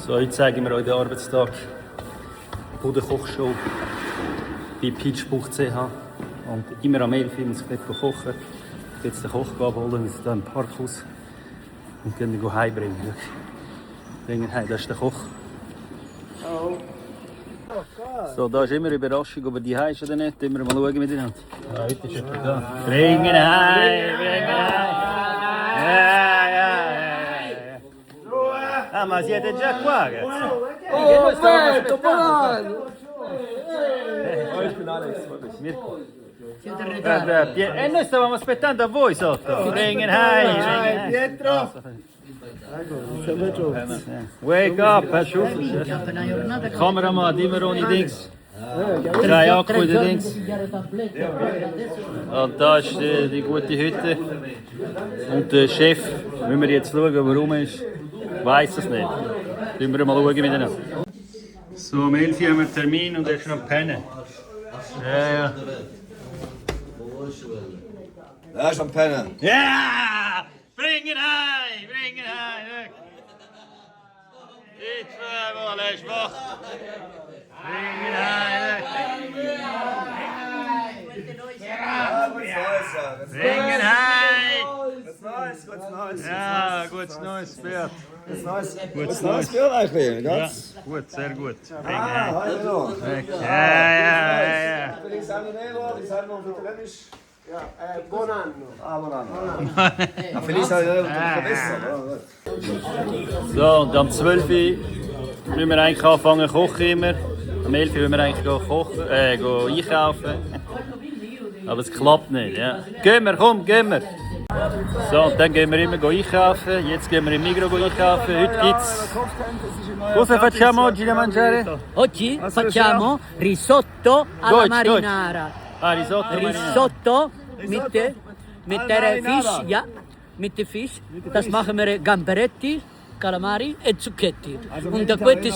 So, heute zeigen wir euch den Arbeitstag von der Kochshow bei peach.ch. Und immer am 11 Uhr muss ich dort kochen. Jetzt den Koch abholen, wir sind hier im Parkhaus und können ihn heimbringen. Bringen heim, das ist der Koch. So, da ist immer eine Überraschung, ob er die heim ist oder nicht. Immer mal schauen miteinander. Ja, heute ist jemand da. Bringen heim, bringen heim. Ah, ma siete già qua, ragazzi? Oh, Alberto, buono! Ich bin Alex, Mirko. E noi stavamo aspettando a voi sotto. Bringen heim. Pietro! Wake up, schuf. Kameramann, immer ohne Dings. Drei Akku in den Dings. Und da ist die gute Hütte. Und der Chef, wenn wir jetzt schauen, warum er ist, weiss es nicht. Schauen wir mal schauen miteinander. So, um 11 Uhr haben wir einen Termin und er ist noch am Pennen. Ja. Da ist am Pennen. Ja! Bring ihn heim! Bring ihn heim! Die zweimal, er ist wach! Bring ihn heim! Bring ihn heim! Gutes Neues. Ja, gutes neues Pferd. Gutes Neues Bier eigentlich, Ja, gut, sehr gut. Bring ihn heim. Heute noch. Ja. Feliz Anno Nuovo, die sagen wir auf Italienisch. Ja, buon anno! Ah, buon anno. Feliz Anno Nuovo, besser. So, und am 12 Uhr müssen wir eigentlich anfangen zu kochen immer. Am 11 Uhr müssen wir eigentlich gehen einkaufen. Aber es klappt nicht. Ja. Gehen wir, komm, gehen wir. So, und dann gehen wir immer einkaufen. Jetzt gehen wir im Migros einkaufen. Heute gibt's... Cosa facciamo oggi da mangiare? Oggi facciamo risotto alla marinara. Ah, Risotto. Risotto mit der Fisch, ja, mit der Fisch. Das machen wir Gamberetti, Calamari und Zucchetti. Und eine gute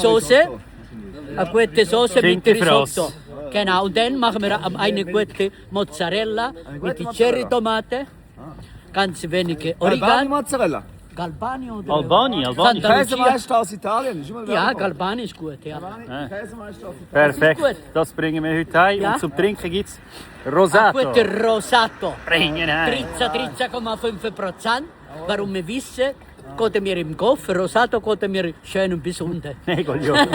Soße mit Risotto. Genau, und dann machen wir eine gute Mozzarella mit Cherry-Tomate, ganz wenige Oregano. Mozzarella. Galbani oder? Albani. Käsemeister aus Italien. Ja, Galbani ist gut, ja. Käsemeister aus Italien. Perfekt, Gut. das bringen wir heute heim. Ja. Und zum Trinken gibt es Rosato. Gute Rosato. Bringen heim. 13,5%. Warum wir wissen, gehen wir im Golf, Rosato gehen wir schön und bis unten. Nee, coglione.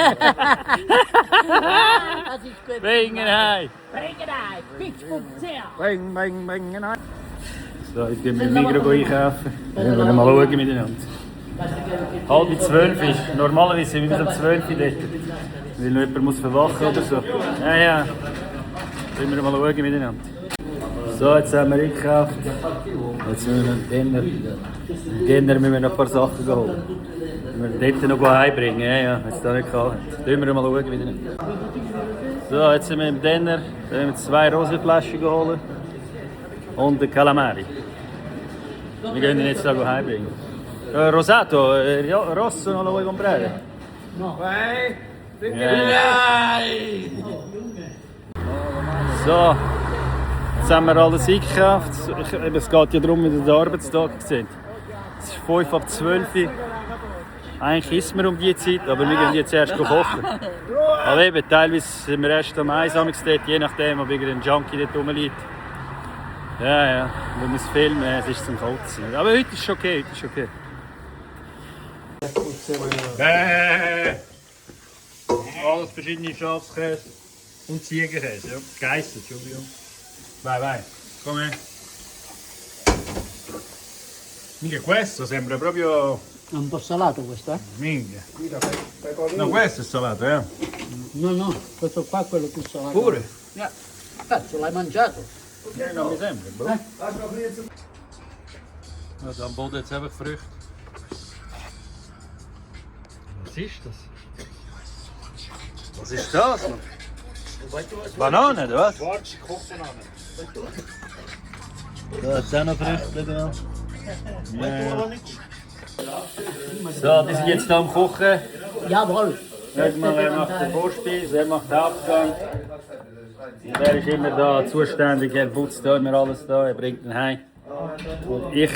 Das ist gut. Bringen heim. Bringen ein, Pitch.ch. Bring. So, jetzt gehen wir im Migros einkaufen. Dann wollen wir mal schauen miteinander. 11:30 ist. Normalerweise sind wir bis um 12 Uhr dort. Weil noch jemand muss verwachen oder so. Ja. Dann wir mal schauen miteinander. So, jetzt haben wir eingekauft. Jetzt müssen wir einen Dinner. Im Dinner müssen wir noch ein paar Sachen holen. Wir dort noch heimbringen. Ja, wenn es da nicht kann. Dann wir mal schauen miteinander. So, jetzt sind wir im Dinner. Dann haben wir 2 Rosenflaschen geholt. Und den Calamari. Wir gehen ihn jetzt da heimbringen. Rosato, rosso non lo vuoi comprare? No. So, jetzt haben wir alles eingekauft. Es geht ja darum, wie der Arbeitstag sieht. Es ist 5 ab 12 Uhr. Eigentlich isst man um diese Zeit, aber wir gehen jetzt erst kochen. Aber eben, teilweise sind wir erst am Einsamsten dort, je nachdem, ob irgendein Junkie dort rumliegt. Ja, wir müssen filmen, es ist zum Kotzen. Aber heute ist es okay, Alles verschiedene Schafskäse und Ziegenkäse, ja. Geissen, Entschuldigung. Vai, come? Minchia, questo sembra proprio... Un po' salato questo, eh? Minchia. No, questo è salato, eh? No, questo qua è quello più salato. Pure? Ja. Cazzo, l'hai mangiato? Non mi sembra, bro. Also am Boden jetzt einfach Früchte. Was ist das? Was ist das? Banane, oder was? Schwarze Kochbanane. Da hat es auch noch Früchte dran. So, die sind jetzt hier am Kochen. Jawohl. Schaut mal, wer macht den Vorspeis, wer macht den Hauptgang. Und er ist immer da zuständig, er putzt da immer alles da, er bringt ihn heim. Und ich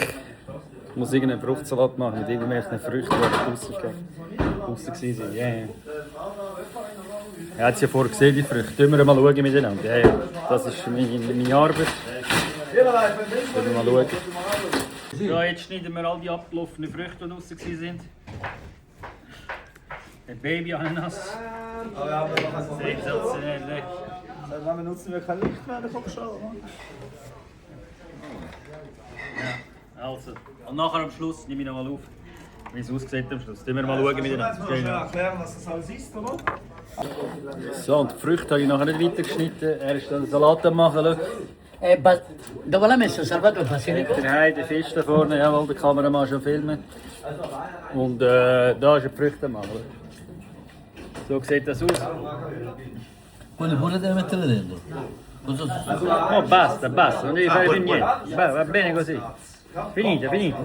Ich muss irgendeinen Fruchtsalat machen mit irgendwelchen Früchten, die draußen waren. Yeah. Er hat es ja vorher gesehen, die Früchte. Können wir mal schauen miteinander. Ja, ja. Das ist meine Arbeit. Können wir mal schauen. Ja, jetzt schneiden wir all die abgelaufenen Früchte, die draußen waren. Ein Baby-Ananas. Sensationell. Dann nutzen wir kein Licht mehr in der Kochschale. Ja, also. Und nachher am Schluss nehme ich noch mal auf, wie es aussieht am Schluss. Dann wir mal schauen miteinander. Kannst du mir erklären, was das alles ist, oder? So, und die Früchte habe ich nachher nicht weitergeschnitten. Er ist dann einen Salat am machen. Schau. Dove l'ha messo Salvatore Basilico? Der Fisch da vorne, jawohl, der Kameramann schon filmen. Und da ist die Früchte am machen. So sieht das aus. Quelli pure devi mettere dentro. Oh, basta, basta, non devi fare più niente. Va bene così. Finita, finita.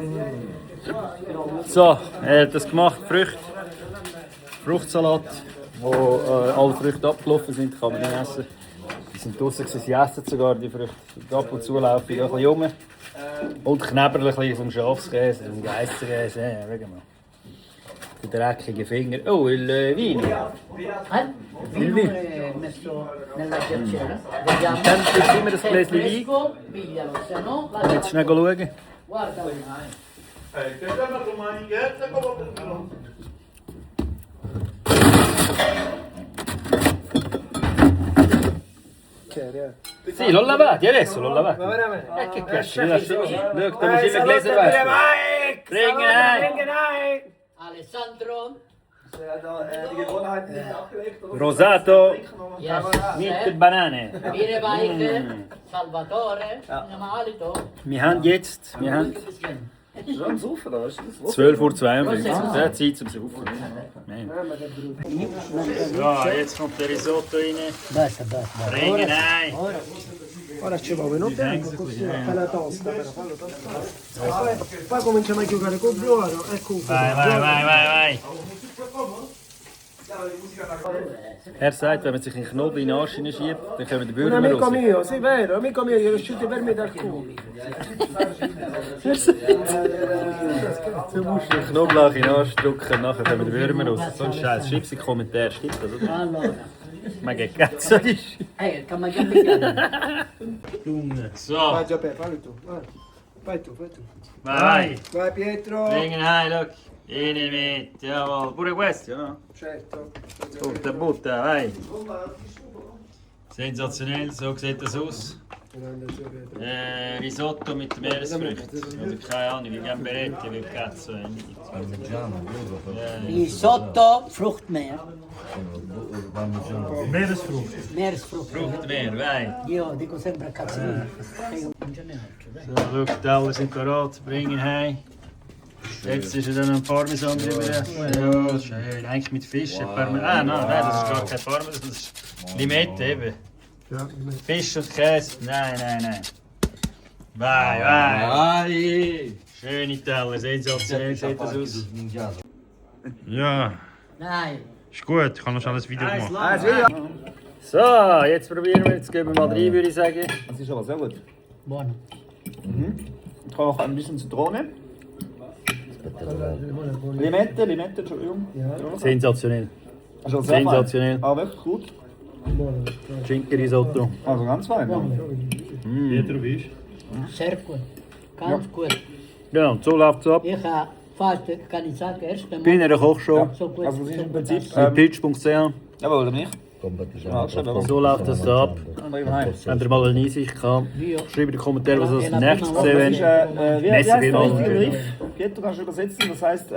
So, er hat das gemacht, Früchte. Fruchtsalat, wo alle Früchte abgelaufen sind, kann man nicht essen. Die sind draußen, sie essen sogar die Früchte. Ab und zu laufen die ein bisschen rum. Und Knäberl ein bisschen vom Schafskäse, vom Geissenkäse. Ja, schau mal. Die dreckigen Finger. Oh, il vino. Vino è messo nella ghiacciera. Vediamo. Dann immer das Gläschen Wein. Piglialo, se no Jetzt schnell schauen. guarda. Sì, l'ho lavati, adesso l'ho lavati. Che cazzo, mi lascio così. Look, da musimy gläser waschen. Bringen! Alessandro. Die Gewohnheiten sind abgelegt, oder? Rosato Yes. mit Banane. Bire weiter. Salvatore. Andiamo alito. Wir haben jetzt Schon am Saufen, oder? 12:52 Uhr. Sehr Zeit zum Saufen. Nein. So, jetzt kommt der Risotto rein. Basta, basta. Bringen ein. Ora ci va venuto tempo, così appena tosta però. Poi cominciamo a giocare col buono e con Vai. Er sagt, wenn man sich einen Knoblauch in den Arsch hineinschiebt, dann kommen die Un Würmer amico raus. mio, sì vero, amico mio, gli è uscito per me dal culo. Du musst den Knoblauch in den Arsch drücken, nachher kommen die Würmer raus. So ein Scheiß. Schreib in die Kommentare, stimmt das, oder? Allora. Ma che cazzo dici? Camaggiare. So, Vai Giappè, fallo tu. Vai tu. vai. Vai Pietro. Bringen ein, look. Vieni mit, jawohl. Pure questo, no? Certo. Butta, vai. Sensationell, so sieht das aus. Risotto mit Meeresfrüchten. Also keine Ahnung, wie Gamberetti, wie cazzo è. Risotto Fruchtmeer. Meeresfrucht. Meeresfrucht. Fruchtmeer, vai. Io dico sempre a cazzo mio. Non ce n'è altro. So, look, die alle sind parat, bringen heim. Jetzt ist dann ein Parmesan drüber. Ja, schön. Eigentlich mit Fisch. Nein, das ist gar kein Parmesan, das ist Limette eben. Fisch und Käse. Nein. Vai. Schön Italien, sensationell sieht das aus. Ja, Dai. ist gut. Ich kann noch schnell ein Video machen. So, jetzt probieren wir, jetzt gehen wir mal rein, würde ich sagen. Das ist aber sehr gut. Buono. Ich habe auch ein bisschen Zitrone. Limette, Entschuldigung. Sensationell. Also sehr fein. Sensationell. Aber wirklich gut. Schinken-Risotto. Also ganz fein. Ja. Pietro, wie ist? Sehr gut. Ganz gut. Ja, und so läuft es ab. Ich habe fast, kann ich sagen, erst einmal Bin in der Kochshow. so gut. Also das ist im Prinzip... Mit pitch.ch. Jawohl, oder nicht? Ja, schön, aber So läuft das da ab. Habt ihr mal eine Einsicht gehabt? Schreibt in die Kommentare, was ihr als nächstes gesehen das ist, habt. wie Messi heißt will der mal. richtige Begriff? Pietro, kannst du übersetzen? Das heisst...